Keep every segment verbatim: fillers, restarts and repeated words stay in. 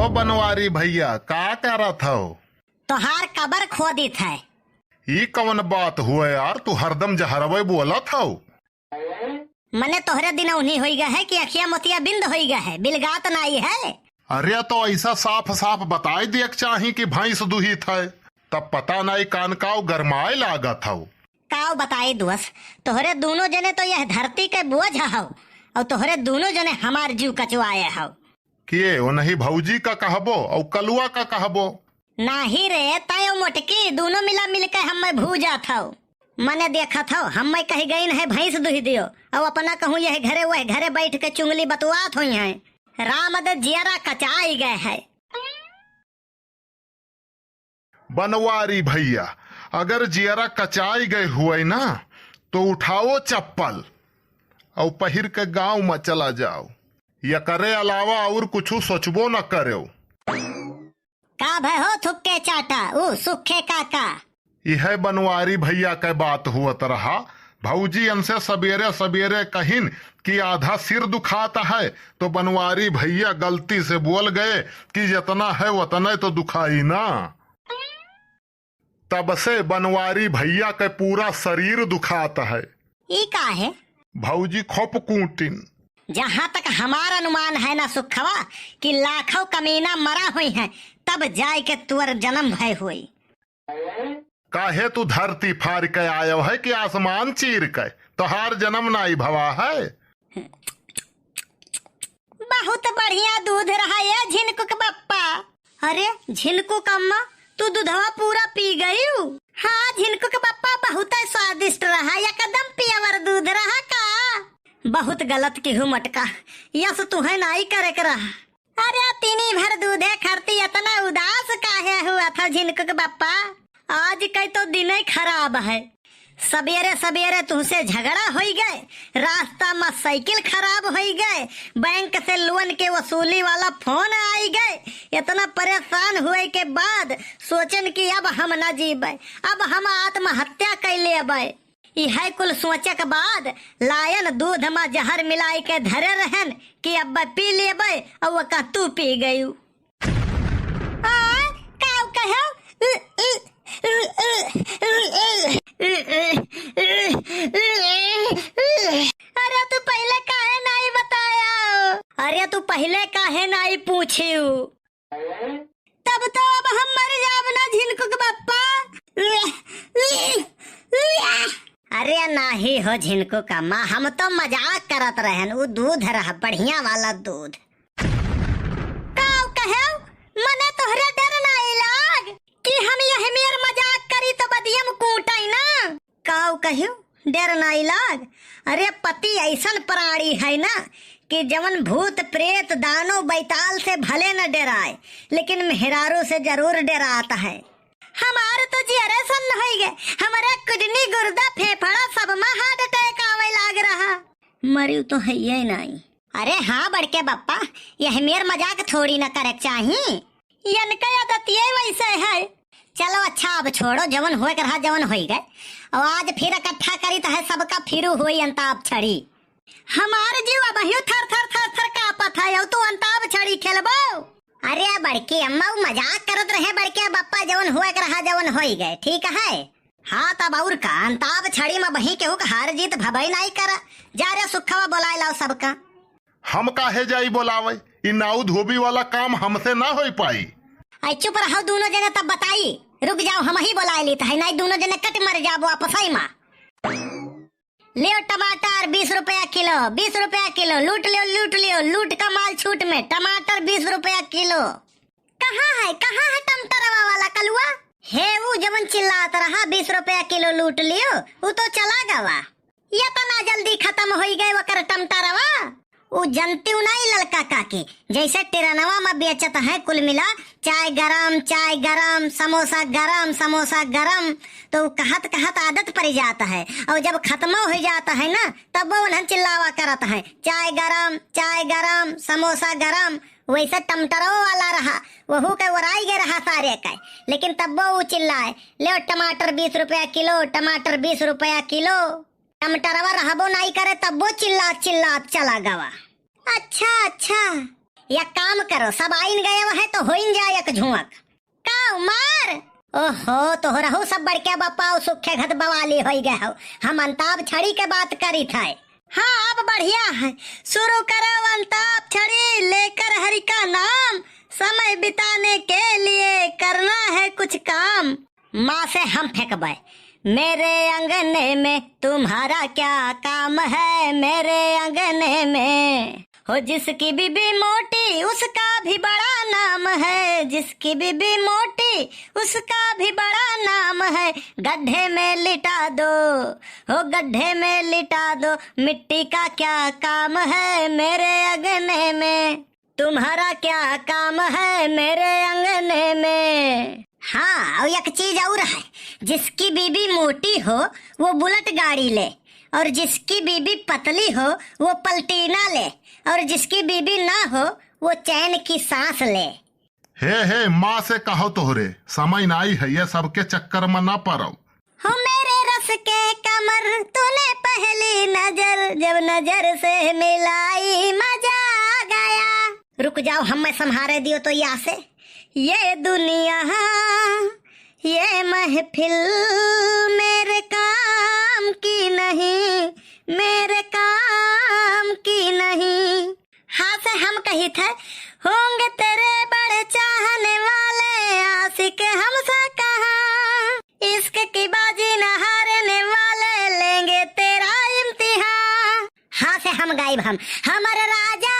बनवारी भइया, का करत हौ? तोहार कबर खोदित है। ई कवन बात हुआ यार, तू हरदम जहरवे बोलत हौ। मने तोहरे दिनौनी होई गए है कि अखिया मोतिया बिंद होई गए है, बिलगात नाई है। अरे तो ऐसा साफ साफ बताई देक चाही कि भैंस दुहित है, तब पता नाई कान काव गरमाए लागत हौ। काव बताई दोस्त, तोहरे दूनो जने तो यह धरती के बोझ हौ, और तोहरे दूनो जने हमार जीव कचवाए हौ। के, ओनही भौजी का कहबो अउ कलुआ का कहबो? नाही रे, तय मोटकी, दूनो मिला मिलके हम्मे भूजात हौ। मने देखत हौ, हम्मे कही गईन है भैंस दुहि दियो, अउ अपना कहूँ यह घरे वह घरे बैठ के चुंगली बतुआत होई हैं। राम दे जियरा कचाई गए है। बनवारी भइया, अगर जियरा कचाई गए हुए ना, तो उठाओ चप्पल अउ पहिर के गांव में चला जाओ। एकरे अलावा और कुछु सोचबो न करेओ। का भय हो थुक्के चाटा, ऊ सुखे काका? इहे बनवारी भइया के बात हुअत रहा। भौजी इनसे सबेरे सबेरे कहिन कि आधा सिर दुखात है, तो बनवारी भइया गलती से बोल गए कि जितना है उतने तो दुखाई ना। तब से बनवारी भइया के पूरा शरीर दुखात है। ई का है? भौजी खोप कूटिन। जहाँ तक हमार अनुमान है ना सुखवा, कि लाखों कमीना मरा होई है, तब जाए के तुअर जन्म भय होई। काहे तू धरती फार के आयो है कि आसमान चीर के? तोहार जन्म नाई भवा है। बहुत बढ़िया दूध रहा ये झिनकुक बप्पा। अरे झिनकुक अम्मा, तू दूधवा पूरा पी गयू? हाँ झिनकुक बप्पा, बहुत स्वादिष्ट रहा, एकदम pure दूध रहा का। बहुत गलत किहू मटका, यस तुहे नाई करे के रहा। अरे तीनी भर दूधे खरती इतना उदास काहे हुआ था झिनकुक बप्पा? आज कई तो दिने खराब है। सबेरे सबेरे तुहसे झगड़ा होई गए, रास्ता में साइकिल खराब होई गए, बैंक से लोन के वसूली वाला फोन आई गए। इतना परेशान हुए के बाद सोचन कि अब हम ना जीबे, अब हम आत्महत्या कर लेबे। इहे कुल सोचे के बाद लायन दूध में जहर मिलाई के धरे रहन कि अब पी लेबे, और वका तू पी गयू। आ, काऊ कहो? अरे तू पहिले काहे नाई बताया? अरे तू पहिले काहे नाई पूछियो? तब तो अब हम मर जाब ना झिनकुक बप्पा। अरे नाही हो झिनकुक अम्मा, हम तो मजाक करत रहन, उ दूध रहा बढ़िया वाला दूध। का कहेउ? मने तोहरे डर नाई लाग कि हम यह मेर मजाक करी तो बदियम कूटई ना? काउ कहेउ? डर नाई लाग? अरे पति ऐसन प्राणी है ना कि जवन भूत प्रेत दानो बैताल से भले न डराए, लेकिन मेहरारू से जरूर डरात है। हमार तो जियरे सन्न होई गए, हमरे किडनी, गुर्दा, फेफड़ा सब में heart attack आवे लाग रहा। मरियो तो हइये नाई। अरे हाँ बड़के बप्पा, यह मेर मजाक थोड़ी न करे के चाही। यनके आदतिये वैसे है। चलो अच्छा, अब छोड़ो, जवन होए के रहा, जवन होई गए। और आज फिर इकट्ठा करी तो है सबका, फिर होई अंताक्षरी। हमार जीव अबहियो थर थर थर थर कांपत है, और तू अंताक्षरी खेलबो? अरे बड़की अम्मा, उ मजाक करत रहे बड़के बप्पा, जवन होए के रहा, जवन होई गए, ठीक है। हाँ, तब और का, अंताक्षरी में बही केहू के हार जीत भबई नाई करा। जा रे सुखवा, बोलाए लाओ सबका। हम काहे जाई बोलावे? ई नाऊ धोबी वाला काम हमसे ना होई पाई। आई चुप रहो दूनो जने, तब बताई। रुक जाओ, हम ही बोलाए लीत है, नाई दूनो जने कट मर जाबो आपसई मा। लेव टमाटर बीस रुपया किलो, बीस रुपया किलो, लूट लेव, लूट लेव, लूट का माल छूट में, टमाटर बीस रुपया किलो। कहाँ है, कहाँ है टमटरवा वाला कलुआ? हे ऊ जवन चिल्लात रहा, "बीस रुपया किलो लूट लियो," ऊ तो चला गवा। इतना जल्दी खतम होई गए ओकर टमटरवा। ऊ जनतिउ नाई ललका काकी, जैसे टिरनवा में बेचत है कुल मिला, "चाय गरम, चाय गरम, समोसा गरम, समोसा गरम," तो ऊ कहत कहत आदत पड़ जात है, और जब खत्मो हो जात है ना, तब वो उन्हन चिल्लावा करत है, "चाय गरम, चाय गरम, समोसा गरम।" वैसे टमटरो वाला रहा, वहू के ओराई गए रहा सारे के, लेकिन तब्बो ऊ चिल्लाए, "ले टमाटर बीस रुपया किलो, टमाटर बीस रुपया किलो।" टमटरवा रहबो नाई करे, तब्बो चिल्लात चिल्लात चला गवा। अच्छा, अच्छा, एक काम करो, सब आइन गए है तो होइन जाए एक झुंक। काऊ मार? ओहो, तोहरहू सब बड़के बप्पा और सुखे घत बवाली होई गए हो। हम अंताप छड़ी के बात करी थे। हाँ, अब बढ़िया है। शुरू करो अंताप छड़ी, लेकर हरि का नाम। समय बिताने के लिए करना है कुछ काम। माँ से हम फेंकबे। मेरे अंगने में तुम्हारा क्या काम है, मेरे अंगने में। हो जिसकी बीबी मोटी, उसका भी बड़ा नाम है, जिसकी बीबी मोटी, उसका भी बड़ा नाम है। गड्ढे में लिटा दो, हो गड्ढे में लिटा दो, मिट्टी का क्या काम है मेरे अंगने में। तुम्हारा क्या काम है मेरे अंगने में। हाँ, और एक चीज और है, जिसकी बीबी मोटी हो, वो बुलेट गाड़ी ले, और जिसकी बीबी पतली हो, वो पलटीना ले, और जिसकी बीबी ना हो, वो चैन की सांस ले। हे, हे, माँ से कहो तोहरे, समय नाई है, ये सबके चक्कर में ना पड़ो। हो मेरे रस के कमर, तूने पहली नजर, जब नजर से मिलाई, मजा आ गया। रुक जाओ, हम मैं संभारे दियो तो या से। ये दुनिया, ये महफिल मेरे काम की नहीं, मेरे काम की नहीं। हाँ से हम कही थे, होंगे तेरे बड़े चाहने वाले, आशिक हमसे कहाँ। इश्क की बाजी न हारने वाले, लेंगे तेरा इम्तिहान। हाँ से हम गाइब हम, हमर राजा,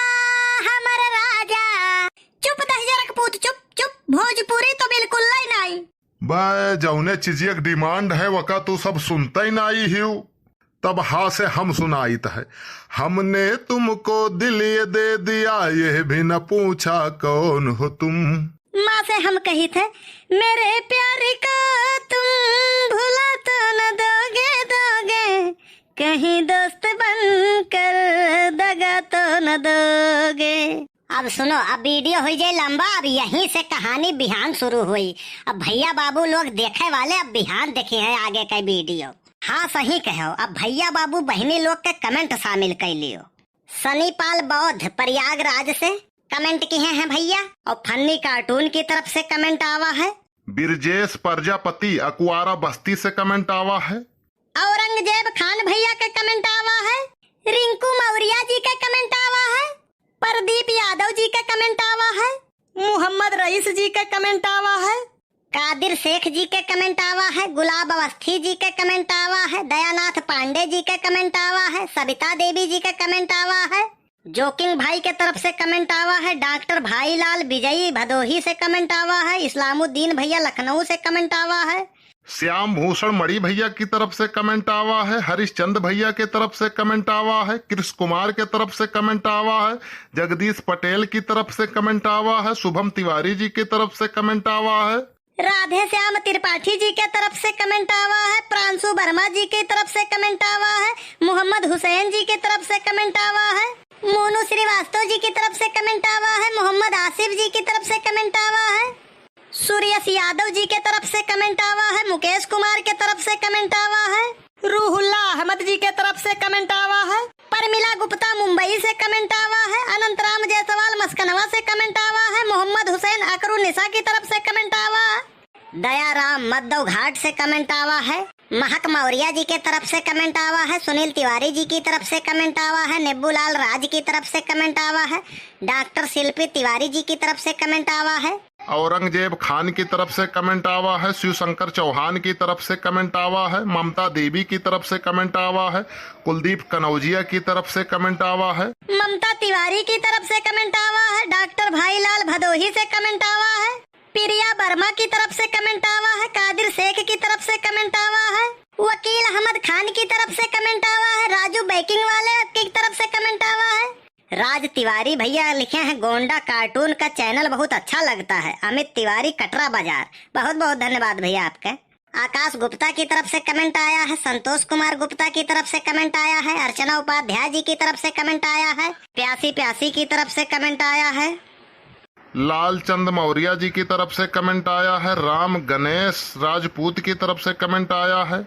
हमर राजा। चुप दहिजरक पूत, चुप, चुप, भोजपुरी तो बिल्कुल लाई नाई। बे, जौने चीजिया के demand है, वका तू सब सुनते ही नाई हियो। तब हाँ से हम सुनाइत है, हमने तुमको दिल ये दे दिया, ये भी न पूछा कौन हो तुम। माँ से हम कही थे, मेरे प्यार का तुम भुला तो न दोगे, दोगे, कहीं दोस्त बनकर दगा तो न दोगे। अब सुनो, अब video हो जाए लंबा, अब यहीं से कहानी बिहान शुरू हुई। अब भैया बाबू लोग देखे वाले, अब बिहान देखी है आगे का video। हाँ, सही कहो, अब भैया बाबू बहिनी लोग के comment शामिल कर लियो। सनी पाल बौद्ध प्रयागराज से comment किहे हैं भैया, और फन्नी कार्टून की तरफ से comment आवा है। बिरजेश प्रजापति अकुआरा बस्ती से comment आवा है। औरंगजेब खान भैया के comment आवा है, रिंकू मौर्या जी के comment आवा है, प्रदीप यादव जी के comment आवा है, मोहम्मद रईस जी के comment आवा है, कादिर शेख जी के comment आवा है, गुलाब अवस्थी जी के comment आवा है, दयानाथ पांडे जी के comment आवा है, सबिता देवी जी के comment आवा है, जोकिंग भाई के तरफ से comment आवा है, डॉक्टर भाईलाल विजयी भदोही से comment आवा है, इस्लामुद्दीन भैया लखनऊ से comment आवा है, श्याम भूषण मणि भैया की तरफ से comment आवा है, हरिश्चंद भैया के तरफ से comment आवा है, कृष कुमार के तरफ से comment आवा है, जगदीश पटेल की तरफ से comment आवा है, शुभम तिवारी जी की तरफ से comment आवा है। राधे श्याम त्रिपाठी जी के तरफ से comment आवा है, प्रांशु वर्मा जी की तरफ से comment आवा है, मोहम्मद हुसैन जी की तरफ से comment आवा है, मोनू श्रीवास्तव जी की तरफ से comment आवा है, मोहम्मद आसिफ जी की तरफ से comment आवा है, सूर्यस यादव जी के तरफ से comment आवा है, मुकेश कुमार के तरफ से comment आवा है, रूहुल्ला अहमद जी के तरफ से comment आवा है, परमिला गुप्ता मुंबई से comment आवा है, अनंतराम जायसवाल मस्कनवा से comment आवा है, मोहम्मद हुसैन अकरुनिसा की तरफ से comment आवा है, दयाराम मद्दव घाट से comment आवा है, महक मौर्या जी के तरफ से comment आवा है, सुनील तिवारी जी की तरफ से comment आवा है, नेब्बूलाल राज की तरफ से comment आवा है, डॉक्टर शिल्पी तिवारी जी की तरफ से comment आवा है, औरंगजेब खान की तरफ से comment आवा है, शिवशंकर चौहान की तरफ से comment आवा है, ममता देवी की तरफ से comment आवा है, कुलदीप कनौजिया की तरफ से comment आवा है, ममता तिवारी की तरफ से comment आवा है, डॉक्टर भाईलाल भदोही से comment आवा है, प्रिया वर्मा की तरफ से comment आवा है, कादिर शेख की तरफ से comment आवा है, वकील अहमद खान की तरफ से comment आवा है, राजू बेकिंग वाले की तरफ से comment आवा है, राज तिवारी भैया लिखे हैं, गोंडा कार्टून का चैनल बहुत अच्छा लगता है। अमित तिवारी, कटरा बाजार, बहुत बहुत धन्यवाद भैया आपके। आकाश गुप्ता की तरफ से comment आया है, संतोष कुमार गुप्ता की तरफ से comment आया है, अर्चना उपाध्याय जी की तरफ से comment आया है, प्यासी प्यासी की तरफ से comment आया है, लालचंद मौर्या जी की तरफ से comment आया है, राम गणेश राजपूत की तरफ से comment आया है।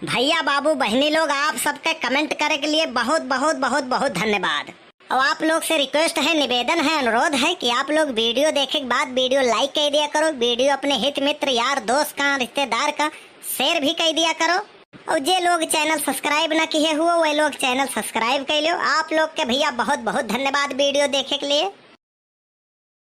भैया बाबू बहिनी लोग, आप सबके comment करे के लिए बहुत बहुत बहुत बहुत धन्यवाद। और आप लोग से request है, निवेदन है, अनुरोध है कि आप लोग video देखे के बाद video like कइ दिया करो, video अपने हित मित्र, यार दोस्त का, रिश्तेदार का share भी कइ दिया करो। और जे लोग channel subscribe ना किहे हुओ, वह लोग channel subscribe कइ लो। आप लोग के भैया बहुत बहुत धन्यवाद video देखे के लिए।